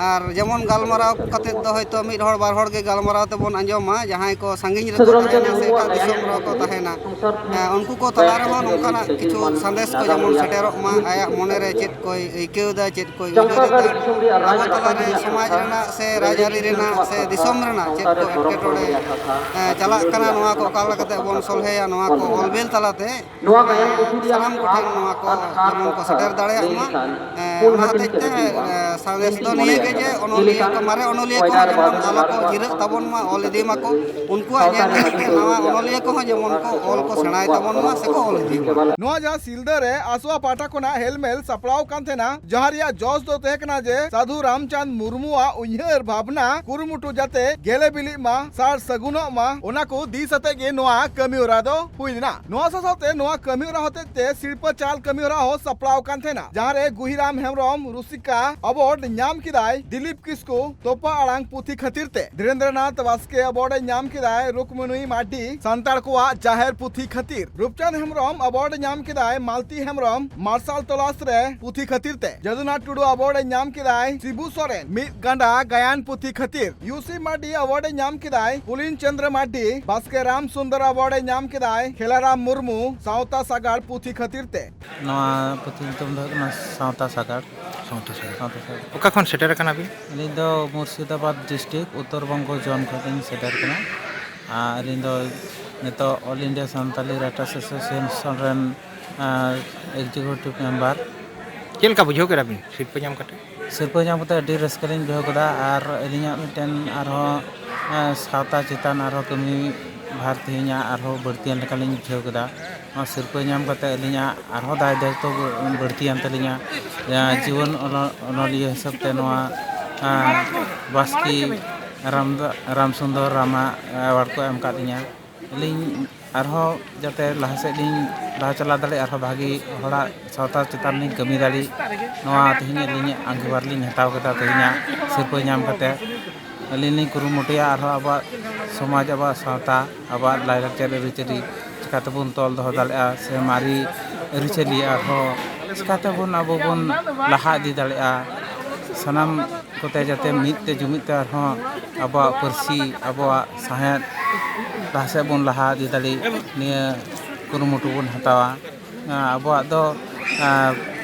ᱟᱨ ᱡᱮᱢᱚᱱ ᱜᱟᱞᱢᱟᱨᱟᱣ ᱠᱟᱛᱮᱫ ᱫᱚ ᱦᱚᱭᱛᱳ ᱢᱤᱫ ᱦᱚᱲ ᱵᱟᱨ ᱦᱚᱲ ᱜᱮ ᱜᱟᱞᱢᱟᱨᱟᱣ ᱛᱮᱵᱚᱱ ᱟᱸᱡᱚᱢᱟ, ᱡᱟᱦᱟᱸᱭ ᱠᱚ ᱥᱟᱺᱜᱤᱧ ᱨᱮᱠᱚ ᱛᱟᱦᱮᱱᱟ ᱥᱮ ᱮᱴᱟᱜ ᱫᱤᱥᱚᱢ ᱨᱮᱦᱚᱸ ᱠᱚ ᱛᱟᱦᱮᱱᱟ, ᱮ, ᱩᱱᱠᱩ ᱠᱚ ᱛᱟᱞᱟ ᱨᱮᱦᱚᱸ ᱱᱚᱝᱠᱟᱱᱟᱜ ᱠᱤᱪᱷᱩ ᱥᱟᱸᱫᱮᱥ ᱠᱚ ᱡᱮᱢᱚᱱ ᱥᱮᱴᱮᱨᱚᱜ ᱢᱟ, ᱟᱭᱟᱜ ᱢᱚᱱᱮ ᱨᱮ ᱪᱮᱫ ᱠᱚᱭ ᱟᱹᱭᱠᱟᱹᱣ ᱮᱫᱟ, ᱪᱮᱫ ᱠᱚᱭ ᱩᱭᱦᱟᱹᱨ ᱮᱫᱟ, ᱟᱵᱚ ᱛᱟᱞᱟᱨᱮ ᱥᱚᱢᱟᱡᱽ ᱨᱮᱱᱟᱜ ᱥᱮ ᱨᱟᱡᱽᱟᱹᱨᱤ ᱨᱮᱱᱟᱜ ᱥᱮ ᱫᱤᱥᱚᱢ ᱨᱮᱱᱟᱜ ᱪᱮᱫ ᱠᱚ ᱮᱴᱠᱮᱴᱚᱬᱮ, ᱮ, ᱪᱟᱞᱟᱜ ᱠᱟᱱᱟ, ᱱᱚᱣᱟ ᱠᱚ ᱚᱠᱟ ᱞᱮᱠᱟᱛᱮ ᱵᱚᱱ ᱥᱚᱞᱦᱮᱭᱟ, ᱱᱚᱣᱟ ᱠᱚ ᱚᱞ ᱵᱮᱞ ᱛᱟᱞᱟᱛᱮ ᱥᱟᱱᱟᱢ ᱠᱚᱴᱷᱮᱱ ᱱᱚᱣᱟ ᱠᱚ ᱡᱮᱢᱚᱱ ᱠᱚ ᱥᱮᱴᱮᱨ ᱫᱟᱲᱮᱭᱟᱜ ᱢᱟ᱾ ᱮ, ᱚᱱᱟ ᱦᱚᱛᱮᱡ ᱛᱮ, ᱮ, ᱥᱟᱸᱫᱮᱥ ᱫᱚ ᱱᱤᱭᱟᱹ ᱜᱮ ᱡᱮ ᱚᱱᱚᱞᱤᱭᱟᱹ ᱠᱚ, ᱢᱟᱨᱮ ᱚᱱᱚᱞᱤᱭᱟᱹ ᱠᱚᱦᱚᱸ ᱡᱮᱢᱚᱱ ᱟᱞᱚ ᱠᱚ ᱡᱤᱨᱟᱹᱜ ᱛᱟᱵᱚᱱ ᱢᱟ, ᱚᱞ ᱤᱫᱤ ᱢᱟᱠᱚ, ᱩᱱᱠᱩᱣᱟᱜ ᱧᱮᱞ ᱧᱮᱞ ᱛᱮ ᱱᱟᱣᱟ ᱚᱱᱚᱞᱤᱭᱟᱹ ᱠᱚᱦᱚᱸ ᱡᱮᱢᱚᱱ ᱠᱚ ᱚᱞ ᱠᱚ ᱥᱮᱬᱟᱭ ᱛᱟᱵᱚᱱ ᱢᱟ ᱥᱮᱠᱚ ᱚᱞ ᱤᱫᱤ ᱢᱟ᱾ ᱱᱚᱣᱟ ᱡᱟᱦᱟᱸ ᱥᱤᱞᱫᱟᱹ ᱨᱮ ᱟᱥᱣᱟ ᱯᱟᱦᱴᱟ ᱠᱷᱚᱱᱟᱜ ᱦᱮᱞᱢᱮᱞ ᱥᱟᱯᱲᱟᱣ ᱠᱟᱱ ᱛᱟᱦᱮᱱᱟ, ᱡᱟᱦᱟᱸ ᱨᱮᱭᱟᱜ ᱡᱚᱥ ᱫᱚ ᱛᱟᱦᱮᱸ ᱠᱟᱱᱟ ᱡᱮ ᱥᱟᱫᱷᱩ ᱨᱟᱢᱪᱟᱸᱫᱽ ᱢᱩᱨᱢᱩᱣᱟᱜ ᱩᱭᱦᱟᱹᱨ ᱵᱷᱟᱵᱽᱱᱟ ᱠᱩᱨᱩᱢᱩᱴᱩ ᱡᱟᱛᱮ ᱜᱮᱞᱮ ᱵᱤᱞᱤᱜ ᱢᱟ, ᱥᱟᱨ ᱥᱟᱹᱜᱩᱱᱚᱜ ᱢᱟ, ᱚᱱᱟ ᱠᱚ ᱫᱤᱥ ᱟᱛᱮ ᱜᱮ ᱱᱚᱣᱟ ᱠᱟᱹᱢᱤ ᱦᱚᱨᱟ ᱫᱚ ᱦᱩᱭ ᱞᱮᱱᱟ᱾ ᱱᱚᱣᱟ ᱥᱟᱶ ᱥᱟᱶᱛᱮ ᱱᱚᱣᱟ ᱠᱟᱹᱢᱤ ᱦᱚᱨᱟ ᱦᱚᱛᱮᱡ ᱛᱮ ᱥᱤᱨᱯᱟᱹ ᱪᱟᱞ ᱠᱟᱹᱢᱤ ᱦᱚᱨᱟ ᱦᱚᱸ ᱥᱟᱯᱲᱟᱣ ᱠᱟᱱ ᱛᱟᱦᱮᱱᱟ, ᱡᱟᱦᱟᱸ ᱨᱮ ᱜᱩᱦᱤᱨᱟᱢ ᱦᱮᱢᱵᱨᱚᱢ ᱨᱩᱥᱤᱠᱟ ᱟᱣᱟᱨᱰ ᱧᱟᱢ ᱠᱮᱫᱟᱭ ᱫᱤᱞᱤᱯ ᱠᱤᱥᱠᱩ ᱛᱚᱯᱟ ᱟᱲᱟᱝ ᱯᱩᱛᱷᱤ ᱠᱷᱟᱹᱛᱤᱨ ᱛᱮ, ᱫᱷᱤᱨᱮᱱᱫᱨᱚᱱᱟᱛᱷ ᱵᱟᱥᱠᱮ ᱟᱣᱟᱨᱰ ᱮ ᱧᱟᱢ ᱠᱮᱫᱟᱭ ᱨᱩᱠᱢᱚᱱᱤ ᱢᱟᱨᱰᱤ ᱥᱟᱱᱛᱟᱲ ᱠᱚᱣᱟᱜ ᱡᱟᱦᱮᱨ ᱯᱩᱛᱷᱤ ᱠᱷᱟᱹᱛᱤᱨ, ᱨᱩᱯᱪᱟᱸᱫᱽ ᱦᱮᱢᱵᱨᱚᱢ ᱟᱣᱟᱨᱰ ᱮ ᱧᱟᱢ ᱠᱮᱫᱟᱭ ᱢᱟᱞᱛᱤ ᱦᱮᱢᱵᱨᱚᱢ ᱢᱟᱨᱥᱟᱞ ᱛᱚᱞᱟᱥ ᱨᱮ ᱯᱩᱛᱷᱤ ᱠᱷᱟᱹᱛᱤᱨ ᱛᱮ, ᱡᱚᱫᱩᱱᱟᱛᱷ ᱴᱩᱰᱩ ᱟᱣᱟᱨᱰ ᱮ ᱧᱟᱢ ᱠᱮᱫᱟᱭ ᱥᱤᱵᱩ ᱥᱚᱨᱮᱱ ᱢᱤᱫ ᱜᱟᱸᱰᱟ ᱜᱟᱭᱟᱱ ᱯᱩᱛᱷᱤ ᱠᱷᱟᱹᱛᱤᱨ, ᱭᱩ ᱥᱤ ᱢᱟᱨᱰᱤ ᱟᱣᱟᱨᱰ ᱮ ᱧᱟᱢ ᱠᱮᱫᱟᱭ ᱯᱩᱞᱤᱱ ᱪᱚᱸᱫᱽᱨᱚ ᱢᱟᱨᱰᱤ, ᱵᱟᱥᱠᱮ ᱨᱟᱢ ᱥᱩᱱᱫᱚᱨ ᱟᱣᱟᱨᱰ ᱮ ᱧᱟᱢ ᱠᱮᱫᱟᱭ ᱠᱷᱮᱞᱟᱨᱟᱢ ᱢᱩᱨᱢᱩ ᱥᱟᱶᱛᱟ ᱥᱟᱜᱟᱲ ᱯᱩᱛᱷᱤ ᱠᱷᱟᱹᱛᱤᱨ ᱛᱮ᱾ ᱱᱚᱣᱟ ᱯᱩᱛᱷᱤ ᱧᱩᱛᱩᱢ ᱫᱚ ᱦᱩᱭᱩᱜ ᱠᱟᱱᱟ ᱥᱟᱶᱛᱟ ᱥᱟᱜᱟᱲ᱾ ᱥᱟᱶᱛᱟ ᱥᱟᱜᱟᱲ᱾ ᱥᱟᱶᱛᱟ ᱥᱟᱜᱟᱲ᱾ ᱚᱠᱟ ᱠᱷᱚᱱ ᱥᱮᱴᱮᱨ ᱟᱠᱟᱱᱟ ᱵᱤᱱ? ᱟᱹᱞᱤᱧ ᱫᱚ ᱢᱩᱨᱥᱤᱫᱟᱵᱟᱫᱽ ᱰᱤᱥᱴᱨᱤᱠᱴ, ᱩᱛᱛᱚᱨ ᱵᱚᱝᱜᱚ ᱡᱳᱱ ᱠᱷᱚᱱ ᱞᱤᱧ ᱥᱮᱴᱮᱨ ᱠᱟᱱᱟ᱾ ᱟᱨ ᱟᱹᱞᱤᱧ ᱫᱚ ᱱᱤᱛᱚᱜ all India Santali writers association ᱨᱮᱱ, ᱟᱨ, ᱮᱠᱡᱤᱠᱤᱭᱩᱴᱤᱵᱷ ᱢᱮᱢᱵᱟᱨ᱾ ᱪᱮᱫ ᱞᱮᱠᱟ ᱵᱩᱡᱷᱟᱹᱣ ᱠᱮᱫᱟ ᱵᱤᱱ ᱥᱤᱨᱯᱟᱹ ᱧᱟᱢ ᱠᱟᱛᱮ? ᱥᱤᱨᱯᱟᱹ ᱧᱟᱢ ᱠᱟᱛᱮ ᱟᱹᱰᱤ ᱨᱟᱹᱥᱠᱟᱹ ᱞᱤᱧ ᱵᱩᱡᱷᱟᱹᱣ ᱠᱮᱫᱟ᱾ ᱟᱨ ᱟᱹᱞᱤᱧᱟᱜ ᱢᱤᱫᱴᱮᱱ ᱟᱨᱦᱚᱸ, ᱟᱨ, ᱥᱟᱶᱛᱟ ᱪᱮᱛᱟᱱ ᱟᱨᱦᱚᱸ ᱠᱟᱹᱢᱤ ᱵᱷᱟᱨ ᱛᱮᱦᱮᱧᱟᱜ ᱟᱨᱦᱚᱸ ᱵᱟᱹᱲᱛᱤᱭᱮᱱ ᱞᱮᱠᱟᱞᱤᱧ ᱵᱩᱡᱷᱟᱹᱣ ᱠᱮᱫᱟ᱾ ᱱᱚᱣᱟ ᱥᱤᱨᱯᱟᱹ ᱧᱟᱢ ᱠᱟᱛᱮ ᱟᱹᱞᱤᱧᱟᱜ ᱟᱨᱦᱚᱸ ᱫᱟᱭ ᱫᱟᱭᱤᱛᱛᱚ ᱵᱟᱹᱲᱛᱤᱭᱮᱱ ᱛᱟᱹᱞᱤᱧᱟ᱾ ᱡᱤᱵᱚᱱ ᱚᱱᱚ-, ᱚᱱᱚᱞᱤᱭᱟᱹ ᱦᱤᱥᱟᱹᱵ ᱛᱮ ᱱᱚᱣᱟ, ᱟᱸ, ᱵᱟᱥᱠᱮ ᱨᱟᱢ-, ᱨᱟᱢᱥᱩᱱᱫᱚᱨ ᱨᱟᱢᱟᱜ ᱮᱣᱟᱨᱰ ᱠᱚ ᱮᱢ ᱟᱠᱟᱫ ᱞᱤᱧᱟ᱾ ᱟᱹᱞᱤᱧ ᱟᱨᱦᱚᱸ ᱡᱟᱛᱮ ᱞᱟᱦᱟ ᱥᱮᱫ ᱞᱤᱧ ᱞᱟᱦᱟ ᱪᱟᱞᱟᱣ ᱫᱟᱲᱮᱭᱟᱜ, ᱟᱨᱦᱚᱸ ᱵᱷᱟᱜᱮ ᱦᱚᱲᱟᱜ ᱥᱟᱶᱛᱟ ᱪᱮᱛᱟᱱ ᱞᱤᱧ ᱠᱟᱹᱢᱤ ᱫᱟᱲᱮᱜ, ᱱᱚᱣᱟ ᱛᱮᱦᱮᱧ ᱟᱹᱞᱤᱧᱟᱜ ᱟᱸᱜᱤᱵᱷᱟᱨ ᱞᱤᱧ ᱦᱟᱛᱟᱣ ᱠᱮᱫᱟ᱾ ᱛᱮᱦᱮᱧᱟᱜ ᱥᱤᱨᱯᱟᱹ ᱧᱟᱢ ᱠᱟᱛᱮ ᱟᱹᱞᱤᱧ ᱞᱤᱧ ᱠᱩᱨᱩᱢᱩᱴᱩᱭᱟ ᱟᱨᱦᱚᱸ ᱟᱵᱚᱣᱟᱜ ᱥᱚᱢᱟᱡᱽ, ᱟᱵᱚᱣᱟᱜ ᱥᱟᱶᱛᱟ, ᱟᱵᱚᱣᱟᱜ ᱞᱟᱭᱼᱞᱟᱠᱪᱟᱨ ᱟᱹᱨᱤᱪᱟᱹᱞᱤ ᱪᱤᱠᱟᱹ ᱛᱮᱵᱚᱱ ᱛᱚᱞ ᱫᱚᱦᱚ ᱫᱟᱲᱮᱭᱟᱜᱼᱟ, ᱥᱮ ᱢᱟᱨᱮ ᱟᱹᱨᱤᱪᱟᱹᱞᱤ ᱟᱨᱦᱚᱸ ᱪᱤᱠᱟᱹ ᱛᱮᱵᱚᱱ ᱟᱵᱚ ᱵᱚᱱ ᱞᱟᱦᱟ ᱤᱫᱤ ᱫᱟᱲᱮᱭᱟᱜᱼᱟ᱾ ᱥᱟᱱᱟᱢ ᱠᱚᱛᱮ ᱡᱟᱛᱮ ᱢᱤᱫ ᱛᱮ ᱡᱩᱢᱤᱫ ᱛᱮ ᱟᱨᱦᱚᱸ ᱟᱵᱚᱣᱟᱜ ᱯᱟᱹᱨᱥᱤ, ᱟᱵᱚᱣᱟᱜ ᱥᱟᱶᱦᱮᱫ ᱞᱟᱦᱟ ᱥᱮᱫ ᱵᱚᱱ ᱞᱟᱦᱟ ᱤᱫᱤ ᱫᱟᱲᱮᱜ, ᱱᱤᱭᱟᱹ ᱠᱩᱨᱩᱢᱩᱴᱩ ᱵᱚᱱ ᱦᱟᱛᱟᱣᱟ᱾ ᱟᱵᱚᱣᱟᱜ ᱫᱚ, ᱟᱸ,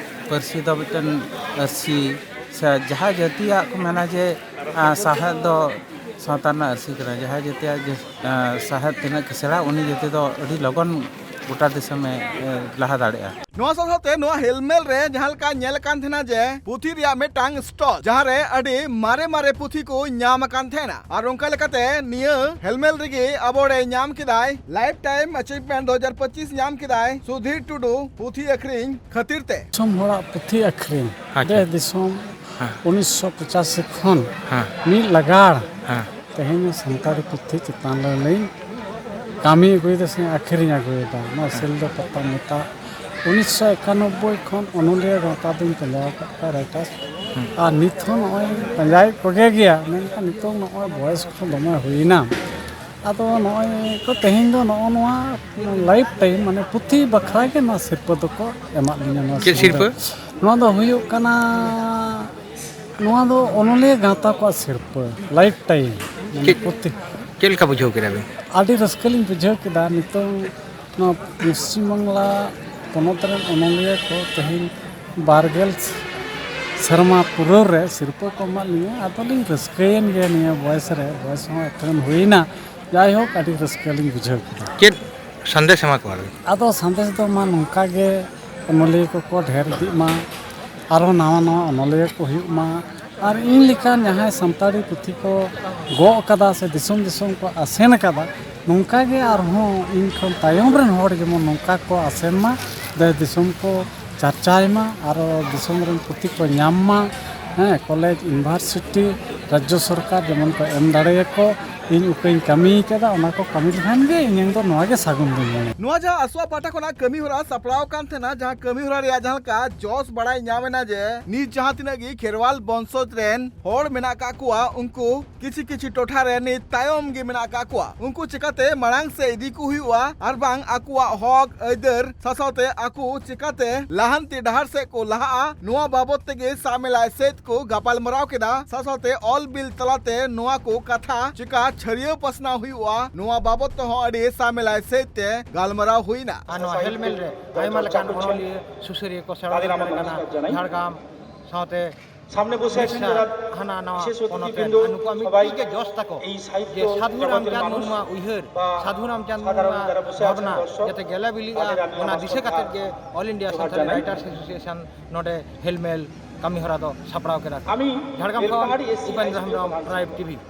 ᱯᱟᱹᱨᱥᱤ ᱫᱚ ᱢᱤᱫᱴᱮᱱ ᱟᱹᱨᱥᱤ, ᱥᱮ ᱡᱟᱦᱟᱸ ᱡᱟᱹᱛᱤᱭᱟᱜ ᱠᱚ ᱢᱮᱱᱟ ᱡᱮ, ᱟᱸ, ᱥᱟᱶᱦᱮᱫ ᱫᱚ ᱥᱟᱶᱛᱟ ᱨᱮᱱᱟᱜ ᱟᱹᱨᱥᱤ ᱠᱟᱱᱟ, ᱡᱟᱦᱟᱸ ᱡᱟᱹᱛᱤᱭᱟᱜ ᱡᱟᱹ-, ᱟᱸ, ᱥᱟᱶᱦᱮᱫ ᱛᱤᱱᱟᱹᱜ ᱠᱤᱥᱟᱹᱬᱟ, ᱩᱱᱤ ᱡᱟᱹᱛᱤ ᱫᱚ ᱟᱹᱰᱤ ᱞᱚᱜᱚᱱ ᱜᱚᱴᱟ ᱫᱤᱥᱚᱢᱮ, ᱮ, ᱞᱟᱦᱟ ᱫᱟᱲᱮᱭᱟᱜᱼᱟ᱾ ᱱᱚᱣᱟ ᱥᱟᱶ ᱥᱟᱶᱛᱮ ᱱᱚᱣᱟ ᱦᱮᱞᱢᱮᱞ ᱨᱮ ᱡᱟᱦᱟᱸ ᱞᱮᱠᱟ ᱧᱮᱞ ᱟᱠᱟᱱ ᱛᱟᱦᱮᱱᱟ ᱡᱮ ᱯᱩᱛᱷᱤ ᱨᱮᱭᱟᱜ ᱢᱤᱫᱴᱟᱝ ᱥᱴᱚᱞ, ᱡᱟᱦᱟᱸ ᱨᱮ ᱟᱹᱰᱤ ᱢᱟᱨᱮ ᱢᱟᱨᱮ ᱯᱩᱛᱷᱤ ᱠᱚ ᱧᱟᱢ ᱟᱠᱟᱱ ᱛᱟᱦᱮᱱᱟ, ᱟᱨ ᱚᱱᱠᱟ ᱞᱮᱠᱟᱛᱮ ᱱᱤᱭᱟᱹ ᱦᱮᱞᱢᱮᱞ ᱨᱮᱜᱮ ᱟᱵᱚ ᱨᱮ ᱧᱟᱢ ᱠᱮᱫᱟᱭ ᱞᱟᱭᱤᱯᱷ ᱴᱟᱭᱤᱢ ᱟᱪᱤᱵᱷᱢᱮᱱᱴ ᱫᱩ ᱦᱟᱡᱟᱨ ᱯᱚᱸᱪᱤᱥ ᱧᱟᱢ ᱠᱮᱫᱟᱭ ᱥᱩᱫᱷᱤᱨ ᱴᱩᱰᱩ ᱯᱩᱛᱷᱤ ᱟᱹᱠᱷᱨᱤᱧ ᱠᱷᱟᱹᱛᱤᱨ ᱛᱮ᱾ ᱫᱤᱥᱚᱢ ᱦᱚᱲᱟᱜ ᱯᱩᱛᱷᱤ ᱟᱹᱠᱷᱨᱤᱧ, ᱟᱪᱪᱷᱟ᱾ ᱫᱮᱥ ᱫᱤᱥᱚᱢ ᱦᱮᱸ᱾ ᱩᱱᱤᱥᱥᱚ ᱯᱚᱸᱪᱟᱥᱤ ᱠᱷᱚᱱ ᱦᱮᱸ᱾ ᱢᱤᱫ ᱞᱟᱜᱟᱲ ᱦᱮᱸ᱾ ᱛᱮᱦᱮᱧ ᱥᱟᱱᱛᱟᱲᱤ ᱯᱩᱛᱷᱤ ᱪᱮᱛᱟᱱ ᱨᱮ ᱞᱤᱧ ᱠᱟᱹᱢᱤ ᱟᱹᱜᱩᱭᱮᱫᱟ ᱥᱮ ᱟᱹᱠᱷᱨᱤᱧ ᱟᱹᱜᱩᱭᱮᱫᱟ᱾ ᱱᱚᱣᱟ ᱦᱮᱸ᱾ ᱥᱤᱞᱫᱟᱹ ᱯᱟᱛᱟ ᱢᱮᱛᱟᱜ ᱩᱱᱤᱥᱥᱚ ᱮᱠᱟᱱᱚᱵᱵᱳᱭ ᱠᱷᱚᱱ ᱚᱱᱚᱞᱤᱭᱟᱹ ᱜᱟᱶᱛᱟ ᱫᱚᱧ ᱯᱟᱸᱡᱟ ᱟᱠᱟᱫ ᱠᱚᱣᱟ, ᱨᱟᱭᱴᱟᱨᱥ᱾ ᱦᱮᱸ᱾ ᱟᱨ ᱱᱤᱛ ᱦᱚᱸ ᱱᱚᱜᱼᱚᱭ ᱯᱟᱸᱡᱟᱭᱮᱫ ᱠᱚᱜᱮ ᱜᱮᱭᱟ, ᱢᱮᱱᱠᱷᱟᱱ ᱱᱤᱛᱚᱝ ᱱᱚᱜᱼᱚᱭ ᱵᱚᱭᱮᱥ ᱠᱚ ᱫᱚᱢᱮ ᱦᱩᱭᱮᱱᱟ᱾ ᱟᱫᱚ ᱱᱚᱜᱼᱚᱭ ᱠᱚ ᱛᱮᱦᱮᱧ ᱫᱚ ᱱᱚᱜᱼᱚ ᱱᱚᱣᱟ ᱞᱟᱭᱤᱯᱷ ᱴᱟᱭᱤᱢ, ᱢᱟᱱᱮ ᱯᱩᱛᱷᱤ ᱵᱟᱠᱷᱨᱟ ᱜᱮ ᱱᱚᱣᱟ ᱥᱤᱨᱯᱟᱹ ᱫᱚᱠᱚ ᱮᱢᱟᱫ ᱞᱤᱧᱟ᱾ ᱱᱚᱣᱟ ᱪᱮᱫ ᱥᱤᱨᱯᱟᱹ? ᱥᱤᱨᱯᱟᱹ? ᱱᱚᱣᱟ ᱫᱚ ᱦᱩᱭᱩᱜ ᱠᱟᱱᱟ, ᱱᱚᱣᱟ ᱫᱚ ᱚᱱᱚᱞᱤᱭᱟᱹ ᱜᱟᱶᱛᱟ ᱠᱚᱣᱟᱜ ᱥᱤᱨᱯᱟᱹ, ᱞᱟᱭᱤᱯᱷ ᱴᱟᱭᱤᱢ, ᱢᱟᱱᱮ ᱪᱮᱫ, ᱯᱩᱛᱷᱤ᱾ ᱪᱮᱫ ᱞᱮᱠᱟ ᱵᱩᱡᱷᱟᱹᱣ ᱠᱮᱫᱟ ᱵᱤᱱ? ᱟᱹᱰᱤ ᱨᱟᱹᱥᱠᱟᱹ ᱞᱤᱧ ᱵᱩᱡᱷᱟᱹᱣ ᱠᱮᱫᱟ᱾ ᱱᱤᱛᱚᱝ ᱱᱚᱣᱟ ᱯᱚᱥᱪᱤᱢ ᱵᱟᱝᱞᱟ ᱯᱚᱱᱚᱛ ᱨᱮᱱ ᱚᱱᱚᱞᱤᱭᱟᱹ ᱠᱚ ᱛᱮᱦᱮᱧ ᱵᱟᱨᱜᱮᱞ ᱥᱮᱨᱢᱟ ᱯᱩᱨᱟᱹᱣ ᱨᱮ ᱥᱤᱨᱯᱟᱹ ᱠᱚ ᱮᱢᱟᱫ ᱞᱤᱧᱟ᱾ ᱟᱫᱚᱞᱤᱧ ᱨᱟᱹᱥᱠᱟᱹᱭᱮᱱ ᱜᱮᱭᱟ ᱱᱤᱭᱟᱹ ᱵᱚᱭᱮᱥ ᱨᱮ, ᱵᱚᱭᱮᱥ ᱦᱚᱸ ᱟᱹᱛᱷᱟᱹᱱ ᱦᱩᱭᱮᱱᱟ᱾ ᱡᱟᱭᱦᱳᱠ, ᱟᱹᱰᱤ ᱨᱟᱹᱥᱠᱟᱹ ᱞᱤᱧ ᱵᱩᱡᱷᱟᱹᱣ ᱠᱮᱫᱟ᱾ ᱪᱮᱫ ᱥᱟᱸᱫᱮᱥ ᱮᱢᱟ ᱠᱚᱣᱟ ᱵᱤᱱ? ᱟᱫᱚ ᱥᱟᱸᱫᱮᱥ ᱫᱚ ᱢᱟ ᱱᱚᱝᱠᱟ ᱜᱮ, ᱚᱱᱚᱞᱤᱭᱟᱹ ᱠᱚᱠᱚ ᱰᱷᱮᱨ ᱤᱫᱤᱜ ᱢᱟ, ᱟᱨᱦᱚᱸ ᱱᱟᱣᱟ ᱱᱟᱣᱟ ᱚᱱᱚᱞᱤᱭᱟᱹ ᱠᱚ ᱦᱩᱭᱩᱜ ᱢᱟ, ᱟᱨ ᱤᱧ ᱞᱮᱠᱟᱱ ᱡᱟᱦᱟᱸᱭ ᱥᱟᱱᱛᱟᱲᱤ ᱯᱩᱛᱷᱤ ᱠᱚ ᱜᱚᱜ ᱟᱠᱟᱫᱟ ᱥᱮ ᱫᱤᱥᱚᱢ ᱫᱤᱥᱚᱢ ᱠᱚ ᱟᱥᱮᱱ ᱟᱠᱟᱫᱟ, ᱱᱚᱝᱠᱟ ᱜᱮ ᱟᱨᱦᱚᱸ ᱤᱧ ᱠᱷᱚᱱ ᱛᱟᱭᱚᱢ ᱨᱮᱱ ᱦᱚᱲ ᱡᱮᱢᱚᱱ ᱱᱚᱝᱠᱟ ᱠᱚ ᱟᱥᱮᱱ ᱢᱟ, ᱫᱮᱥ ᱫᱤᱥᱚᱢ ᱠᱚ ᱪᱟᱨᱪᱟᱭ ᱢᱟ, ᱟᱨᱚ ᱫᱤᱥᱚᱢ ᱨᱮᱱ ᱯᱩᱛᱷᱤ ᱠᱚ ᱧᱟᱢ ᱢᱟ, ᱦᱮᱸ, ᱠᱚᱞᱮᱡᱽ, ᱤᱭᱩᱱᱤᱵᱷᱟᱨᱥᱤᱴᱤ, ᱨᱟᱡᱽᱡᱚ ᱥᱚᱨᱠᱟᱨ ᱡᱮᱢᱚᱱ ᱠᱚ ᱮᱢ ᱫᱟᱲᱮᱭᱟᱠᱚ, ᱤᱧ ᱩᱯᱟᱹᱭᱤᱧ ᱠᱟᱹᱢᱤ ᱠᱟᱫᱟ, ᱚᱱᱟ ᱠᱚ ᱠᱟᱹᱢᱤ ᱞᱮᱠᱷᱟᱱ ᱜᱮ ᱤᱧ ᱫᱚ ᱱᱚᱣᱟ ᱜᱮ ᱥᱟᱹᱜᱩᱱ ᱫᱩᱧ ᱢᱚᱱᱮᱭᱟ᱾ ᱱᱚᱣᱟ ᱡᱟᱦᱟᱸ ᱟᱥᱣᱟ ᱯᱟᱦᱴᱟ ᱠᱷᱚᱱᱟᱜ ᱠᱟᱹᱢᱤ ᱦᱚᱨᱟ ᱥᱟᱯᱲᱟᱣ ᱟᱠᱟᱱ ᱛᱟᱦᱮᱱᱟ, ᱡᱟᱦᱟᱸ ᱠᱟᱹᱢᱤ ᱦᱚᱨᱟ ᱨᱮᱭᱟᱜ ᱡᱟᱦᱟᱸ ᱞᱮᱠᱟ ᱡᱚᱥ ᱵᱟᱲᱟᱭ ᱧᱟᱢ ᱮᱱᱟ ᱡᱮ ᱱᱤᱛ ᱡᱟᱦᱟᱸ ᱛᱤᱱᱟᱹᱜ ᱜᱮ ᱠᱷᱮᱨᱣᱟᱞ ᱵᱚᱝᱥᱚᱡᱽ ᱨᱮᱱ ᱦᱚᱲ ᱢᱮᱱᱟᱜ ᱟᱠᱟᱫ ᱠᱚᱣᱟ, ᱩᱱᱠᱩ ᱠᱤᱪᱷᱤ ᱠᱤᱪᱷᱤ ᱴᱚᱴᱷᱟ ᱨᱮ ᱱᱤᱛ ᱛᱟᱭᱚᱢ ᱜᱮ ᱢᱮᱱᱟᱜ ᱟᱠᱟᱫ ᱠᱚᱣᱟ᱾ ᱩᱱᱠᱩ ᱪᱤᱠᱟᱛᱮ ᱢᱟᱲᱟᱝ ᱥᱮᱫ ᱤᱫᱤ ᱠᱚ ᱦᱩᱭᱩᱜᱼᱟ ᱟᱨ ᱵᱟᱝ ᱟᱠᱚᱣᱟᱜ ᱦᱚᱠ ᱟᱹᱭᱫᱟᱹᱨ ᱥᱟᱥᱟᱣᱛᱮ ᱟᱠᱚ ᱪᱤᱠᱟᱛᱮ ᱞᱟᱦᱟᱱᱛᱤ ᱰᱟᱦᱟᱨ ᱥᱮᱫ ᱠᱚ ᱞᱟᱦᱟᱜᱼᱟ, ᱱᱚᱣᱟ ᱵᱟᱵᱚᱛ ᱛᱮᱜᱮ ᱥᱟᱢᱮᱞᱟᱭ ᱥᱮᱫ ᱠᱚ ᱜᱟᱯᱟᱞᱢᱟᱨᱟᱣ ᱠᱮᱫᱟ᱾ ᱥᱟᱥᱟᱣᱛᱮ ᱚᱞ ᱵᱤᱞ ᱛᱟᱞᱟᱛᱮ ᱱᱚᱣᱟ ᱠᱚ ᱠᱟᱛᱷᱟ ᱪᱤᱠᱟ ᱪᱷᱟᱹᱲᱭᱟᱹᱣ ᱯᱟᱥᱱᱟᱣ ᱦᱩᱭᱩᱜᱼᱟ, ᱱᱚᱣᱟ ᱵᱟᱵᱚᱛ ᱛᱮᱦᱚᱸ ᱟᱹᱰᱤ ᱥᱟᱢᱮᱞᱟᱭ ᱥᱮᱫ ᱛᱮ ᱜᱟᱞᱢᱟᱨᱟᱣ ᱦᱩᱭᱱᱟ᱾ ᱟᱨ ᱱᱚᱣᱟ ᱦᱮᱞᱢᱮᱞ ᱨᱮ ᱟᱭᱢᱟ ᱞᱮᱠᱟᱱ ᱚᱱᱚᱞᱤᱭᱟᱹ, ᱥᱩᱥᱟᱹᱨᱤᱭᱟᱹ ᱠᱚ ᱥᱮᱬᱟ ᱥᱮᱴᱮᱨ ᱟᱠᱟᱱᱟ ᱡᱷᱟᱲᱜᱨᱟᱢ ᱥᱟᱶᱛᱮ ᱦᱟᱱᱟ ᱱᱟᱣᱟ ᱯᱚᱱᱚᱛ ᱨᱮᱱ᱾ ᱟᱨ ᱱᱩᱠᱩᱣᱟᱜ ᱢᱤᱫᱴᱤᱡ ᱜᱮ ᱡᱚᱥ ᱛᱟᱠᱚ ᱡᱮ ᱥᱟᱫᱷᱩ ᱨᱟᱢᱪᱟᱸᱫᱽ ᱢᱩᱨᱢᱩᱣᱟᱜ ᱩᱭᱦᱟᱹᱨ, ᱥᱟᱫᱷᱩ ᱨᱟᱢᱪᱟᱸᱫᱽ ᱢᱩᱨᱢᱩᱣᱟᱜ ᱵᱷᱟᱵᱽᱱᱟ ᱡᱟᱛᱮ ᱜᱮᱞᱟ ᱵᱤᱞᱤᱜᱼᱟ, ᱚᱱᱟ ᱫᱤᱥᱟᱹ ᱠᱟᱛᱮᱫ ᱜᱮ All India Sanitary Writers Association ᱱᱚᱰᱮ ᱦᱮᱞᱢᱮᱞ ᱠᱟᱹᱢᱤ ᱦᱚᱨᱟ ᱫᱚ ᱥᱟᱯᱲᱟᱣ ᱠᱮᱫᱟ ᱠᱚ᱾ ᱡᱷᱟᱲᱜᱨᱟᱢ ᱠᱷᱚᱱ ᱩᱯᱮᱱᱫᱨᱚ ᱦᱮᱢᱵᱨᱚᱢ, Tribe TV᱾